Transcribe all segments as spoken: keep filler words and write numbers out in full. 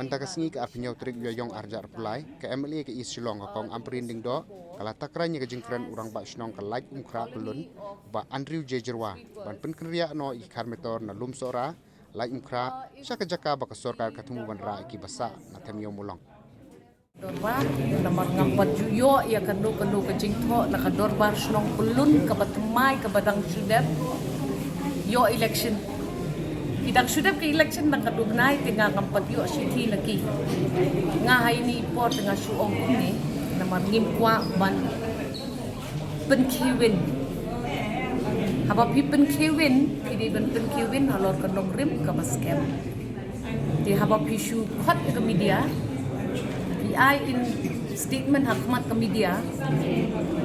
Mynta ka sngi ka arphew tarik Ïaïong arhajar arphew lai, ka M L A ka East Shillong ka Kong Ampareen Lyngdoh ka la takren ïa ka jingkren u Rangbah Shnong ka Laitumkhrah Pyllun, Bah Andrew J Jyrwa, ban pynkynriah noh ïa ki Khar Metor na Lumsohra, Laitumkhrah, sha ka jaka ba ka sorkar ka thmu ban rah ïa ki ba sah na Them Ïew Mawlong. Dorbar, namar ngam pat ju ïoh ïa kano kano ka jingthoh na ka Dorbar Shnong Pyllun kaba thymmai kaba dang shu dep ïoh election. Ki dang shu dep ka election na ka dubnai te nga ngam pat ïoh shithi na ki. Nga ha ine i por te nga shu ong kumne, namar ngim kwah ban pynkhie win. Haba phi pynkhie win, phi dei ban pynkhie win halor ka nongrim kaba skhem. Te haba phi shu khot ïa ka media, phi ai in statement ha khmat ka media,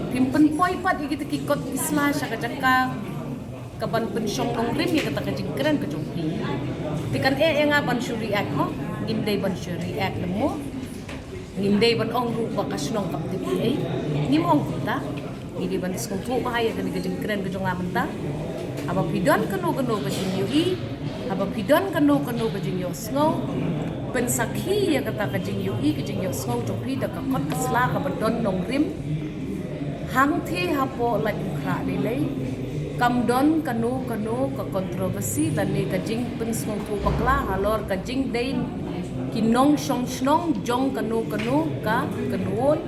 phim pynpoi pat ïa kita ki kot ki sla sha ka jaka kaban pynshong nongrim ïa kata ka jingkren ka jong phi. Te kan eh ïa nga ban shu react mo, ngim dei ban shu react mo. Ngim dei ban ong ruh ba ka shnong kam tip ei. Ngim ong kumta. Ngi dei ban sngewthuh bha ïa kane ka jingkren ka jong nga mynta. Haba phi don kano kano ka jingïohi, haba phi don kano kano ka jingïohsngew, pynsakhi ïa kata ka jingïohi ka jingïohsngew jong phi da ka kot ka sla kaba don nongrim. Hangtei hapoh Laitumkhrah lei lei kam don kano kano ka controversy lane ka jingpynsngewthuh bakla halor ka jingdei ki nongshong shnong jong kano kano ka kynhun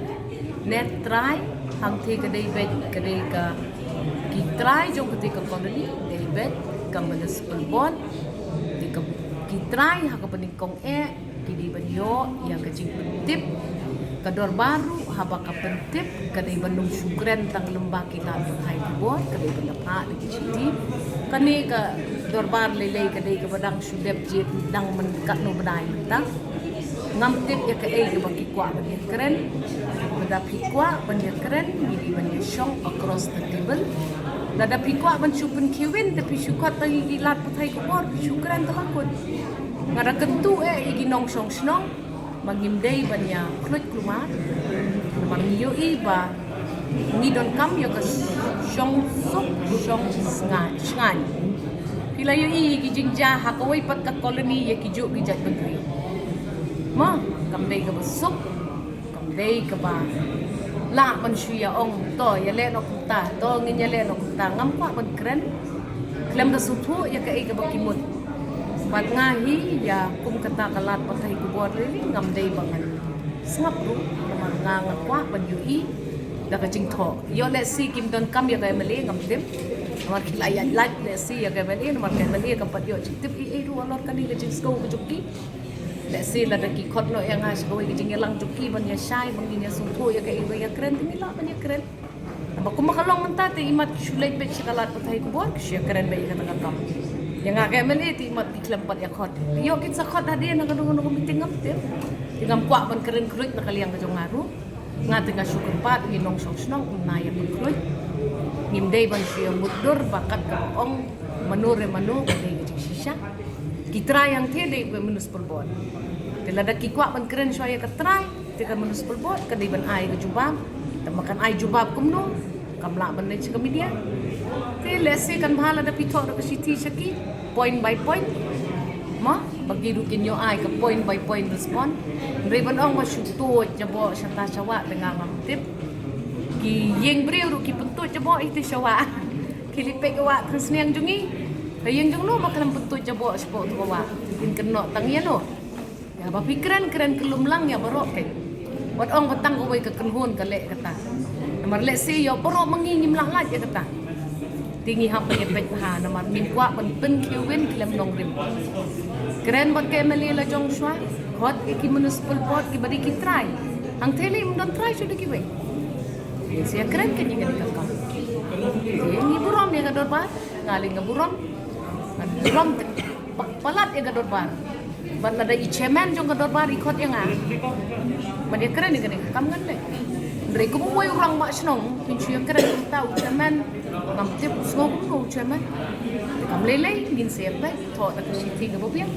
ne trai. Hangtei ka dei beit ka dei ka ki trai jong katei ka colony, dei beit ka municipal board, dei ka ki trai ha kaba nyngkong eh ki dei ban ïoh ïa ka jingpyntip. Ka dorbar ruh haba ka pyntip ka dei ban ym shu kren tang lyngba ki lad pathai khubor, ka dei ban da phah da ki shithi. Kane ka dorbar lei lei ka dei kaba dang shu dep jied dang myn katno bnai mynta. Ngam tip ïa kaei kaba ki kwah ban ïakren. Lada phi kwah ban ïakren, ngi dei ban ïashong across the table. Lada phi kwah ban shu pynkhie win te phi shu khot tang ïa ki lad pathai khubor, phi shu kren te la kut. Nga da kyntu eh ïa ki nongshong shnong ba ngim dei ban ïa khluit kulmar. Namar ngi ïohi ba ngi donkam ïa ka shong suk shong shngaiñ. Phi la ïohi ïa ki jingjia ha kawei pat ka colony ïa ki juh ki jait bynriew. Ma, kam dei kaba suk, kam dei kaba lah ban shu ïa ong, to ïaleh noh kumta, to ngin ïaleh noh kumta. Ngam kwah ban kren khlem da sngewthuh ïa kaei kaba ki mut. Bad nga hi ïa kum kata ka lad pathai khubor lei lei ngam dei ba ngan sngap ruh, namar nga nga kwah ban ïohi da ka jingthoh. Ïoh lehse kim donkam ïa ka M L A ngam tip. Namar ki la ïaid lait lehse ïa ka M L A, namar ka M L A kam pat ïoh jingtip ei ei ruh halor kane ka jingsngew ka jong ki. Lehse lada ki khot noh ïa nga sha kawei ka jingïalang jong ki ban ïashai, ban ngin ïasngewthuh ïa kaei ba ïakren, te ngi lah ban ïakren. Haba kumba ka long mynta te imat ki shu leit beit sha ka lad pathai khubor, ki shu ïakren beit ïa kata ka kam. Ïa nga ka M L A te imat ki khlem pat ïa khot. Ïoh kin sa khot hadien na kano kano ka meeting ngam tip. Te ngam kwah ban kren khluit na ka liang ka jong nga ruh. Nga te nga shu kyrpad ïa ki nongshong shnong ym nai ïa pynkhluit. Ngim dei ban shu ïa mutdur ba kat kaba ong mano re mano ka dei ka jingshisha. Ki trai hangtei dei ka municipal board. Te lada ki kwah ban kren shuwa ïa ka trai, te ka municipal board ka dei ban ai ka jubab. Te ma kan ai jubab kumno, kam lah ban leit sha ka media. Te lehse kan bha lada phi thoh da ka shithi sha ki, point by point. Ma, ba ki ruh kin ïoh ai ka point by point respond. Hynrei ban ong ba shu tuid jaboh shata sha wah te nga ngam tip. Ki ïing briew ruh ki pyntuid jaboh ïa te sha wah. Ki leit peit ka wah tang sniang jong ngi. Ka ïing jong no ba khlem pyntuid jaboh shapoh tu ka wah. Kin kynnoh tang ïa no. Ïa ba phi kren kren kyllum lang ïa baroh peit. Wat ong ba tang kawei ka kynhun ka leh kata. Namar lehse ïa baroh ma ngi ngim lah lait ïa kata. Te ngi hap ban ïa peit bha namar ngim kwah ban pynkhiew win khlem nongrim. Kren bad ka M L A la jong shuwa, khot ïa ki municipal board kiba dei ki trai. Hangtei lei ym don trai shuh da kiwei. Te sa ïa kren kane ka dei ka kam. Te ngi burom ïa ka dorbar, nga lei nga burom. Nga burom te Ba, palat ïa ka dorbar. Bad lada i chairman jong ka dorbar i khot ïa nga ban ïa kren ïa kane ka kam ngan leh. Hynrei kumba u rangbah shnong phin shu ïa kren kumta u chairman. Ngam tip u sngew kumno u chairman. Kam lei lei ngin sa ïa peit thoh da ka shithi kaba biang.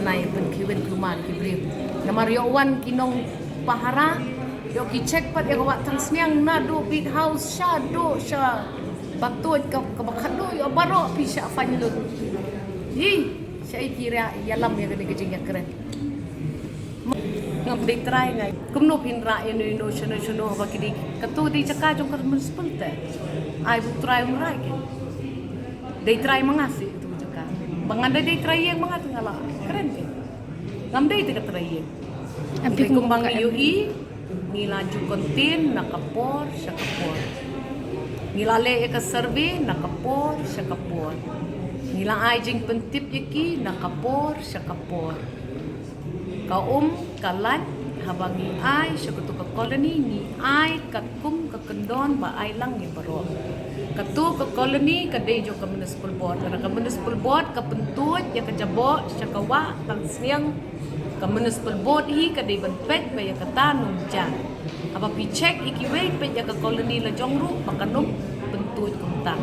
Nai pynkhiew win kulmar ki briew. Namar ïoh wan ki nongpahara ïoh ki check pat ïa ka wah tang sniang naduh beat house shaduh sha ba tuid ka, kaba khadduh ïoh baroh phi shah fine lut. Hi. Shaei phi ïalam ïa kane ka jingïakren? Ngam dei trai ngai. Kumno phin rah ïa no ïa no shano shano haba ki dei kato dei jaka jong ka municipal te. Ai bu trai um rah ki. Dei trai ma nga shi tu jaka. Ba ngan dei dei trai ïeng ma nga te nga la kren ki. Ngam dei te ka trai ïeng. Kumba ngi ïohi ngi la ju contain na ka por sha ka por. Ngi la leh ïa ka survey na ka por sha ka por. Ngi la ai jingpyntip ïa ki na ka por sha ka por. Ka um ka lait haba ngi ai sha kato ka colony ngi ai katkum ka kyndon ba ai lang ïa baroh. Kato ka colony ka dei jong ka municipal board, lada ka municipal board ka pyntuid ïa ka jaboh sha ka wah tang sniang, ka municipal board hi ka dei ban peit ba ïa kata num jan. Haba phi check ïa kiwei peit ïa ka colony la jong ruh ba ka num pyntuid kumta.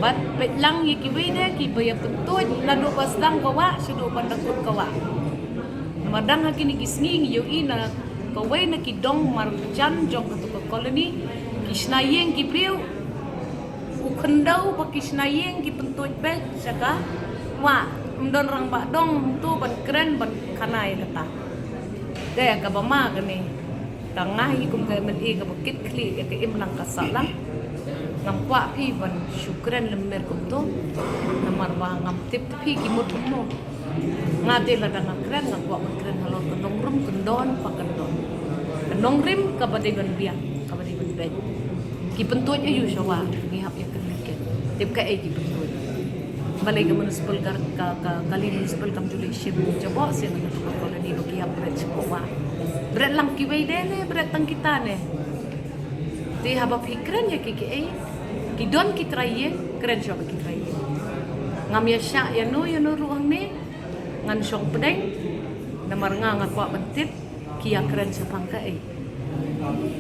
Bad peit lang ïa kiwei de kiba ïa pyntuid naduh ba sdang ka wah shaduh ban da kut ka wah. Namar dang ha kine ki sngi ngi ïohi na kawei na ki dong marjan jong kato ka colony ki shna ïing ki briew. U khyndew ba ki shna ïing ki pyntuid beit sha ka wah. Ym don rangbah dong to ban kren ban khana ïa kata. Te kaba ma kane ka nga hi kum ka MLA kaba kit khlieh ïa ka imlang ka sahlang. Ngam kwah phi ban shu kren lem mer kumto. Namar ba ngam tip te phi ki mut kumno. Nga te lada nga kren nga kwah ban kren halor ka nongrim kyndon pa kyndon. Ka nongrim kaba dei ban biang kaba dei ban beit. Ki pyntuid aïu sha wah ngi hap ïa kynleit ken. Tip kaei ki pyntuid. Balei ka municipal ka ka ka kali municipal kam ju leh shim jaboh sha na ka colony ba ki hap bret sha wah. Bret lang kiwei de ne bret tang kita ne. Te haba phi kren ïa ki kiei ki don ki trai ïing kren shuwa ba ki trai ïing. Ngam ïa shah ïa no ïa no ruh hangne. Ngan shong pdeng namar nga nga kwah ban tip ki ïa kren shaphang kaei.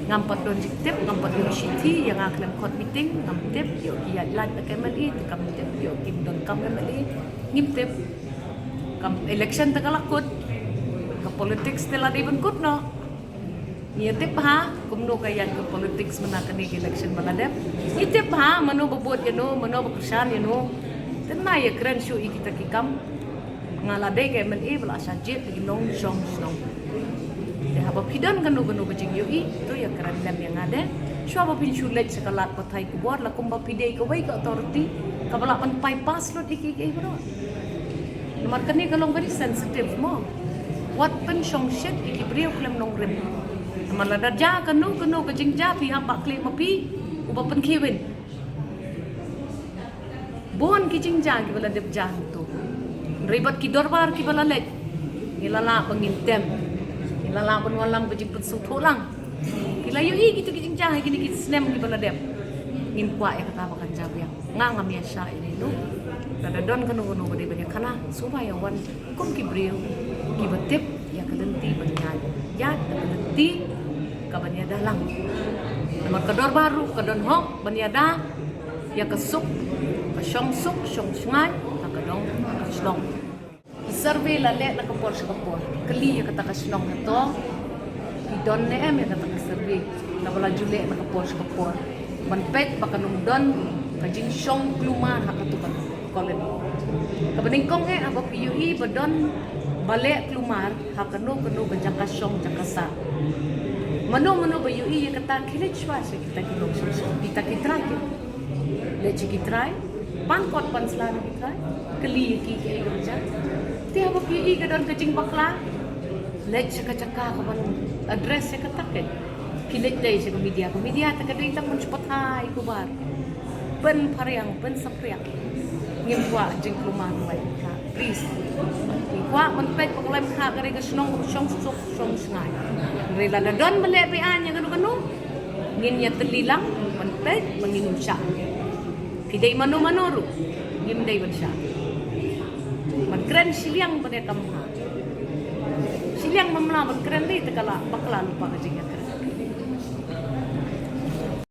Ngam pat don jingtip, ngam pat don shithi ïa nga khlem khot meeting, ngam tip ïoh ki ïaid lait na ka MLA te kam tip ïoh kim don kam MLA. Ngim tip. Kam election te ka la kut. Ka politics te la dei ban kut noh. Ngi ïa tip ha kumno ka ïaid ka politics mynta kane ka election ba la dep. Ngi tip ha mano ba bud ïa no, mano ba kyrshan ïa no. Te nga ïa kren shuh ïa kita ki kam. Nga la dei ka MLA ba la shah jied ïa ki nongshong shnong. Te haba phi don kano kano ka jingïohi to ïa kren lem ïa nga de. Shuwa ba phin shu leit sha ka lad pathai khubor la kumba phi dei kawei ka authority kaba lah ban bypass lut ïa ki kiei baroh. Namar kane ka long very sensitive mo. Wat pynshongshit ïa ki briew khlem nongrim. Namar lada jia kano kano ka jingjia phi hap ban klet ma phi uba pynkhie win. Bun ki jingjia kiba la dep jia hangto. Hynrei bad ki dorbar kiba la leit ngi la lah ba ngin tem. Ngi la lah ban wallam ba jingpynsngewthuh lang. Ki la ïohi kito ki jingjia ha kine ki snem kiba la dep. Ngin kwah ïa kata ba kan jia biang. Nga ngam ïa shah ïa ino. Lada don kano kano ba dei ban ïa khana sngewbha ïa wan kum ki briew kiba tip ïa ka lynti ban ïaid ïaid ïa ka lynti kaban ïada lang. Namar ka dorbar ruh ka don hok ban ïada ïa ka suk ka shong suk shong shngaiñ ha ka dong ha ka shnong. Ki survey la leh na ka por sha ka por. Kylli ïa kata ka shnong hato ki don ne em ïa kata ka survey kaba la ju leh na ka por sha ka por ban peit ba kan ym don ka jingshong klumar ha kato ka colony. Kaba nyngkong eh haba phi ïohi ba don ba leh klumar ha kano kano ka jaka shong jaka sah. Mano mano ba ïohi ïa kata khie leit shuwa sha kita ki nongshong shnong kita ki trai ki. Leit sha ki trai pan kot pan sla na ki trai. Kylli ïa ki kaei kaba jia. Te haba phi ïohi ka don ka jingbakla leit sha ka jaka kaban address ïa kata. Phi leit dei sha ka media, ka media te ka dei tang ban shu pathai khubor. Pynphriang pynsaphriang. Ngim kwah jingklumar Kloi Khrah, please. Ngim kwah ban peit ba Kloi Khrah ka dei ka shnong kaba shong suk shong shngaiñ. Hynrei lada don ba leh beaiñ ïa kano kano ngin ïa tylli lang ban peit ba ngin ym shah. Phi dei mano mano ruh ngim dei ban shah. Ban kren shiliang ban ïa kam ha shiliang mamla ban kren dei te ka la bakla lypa ka jingïakren.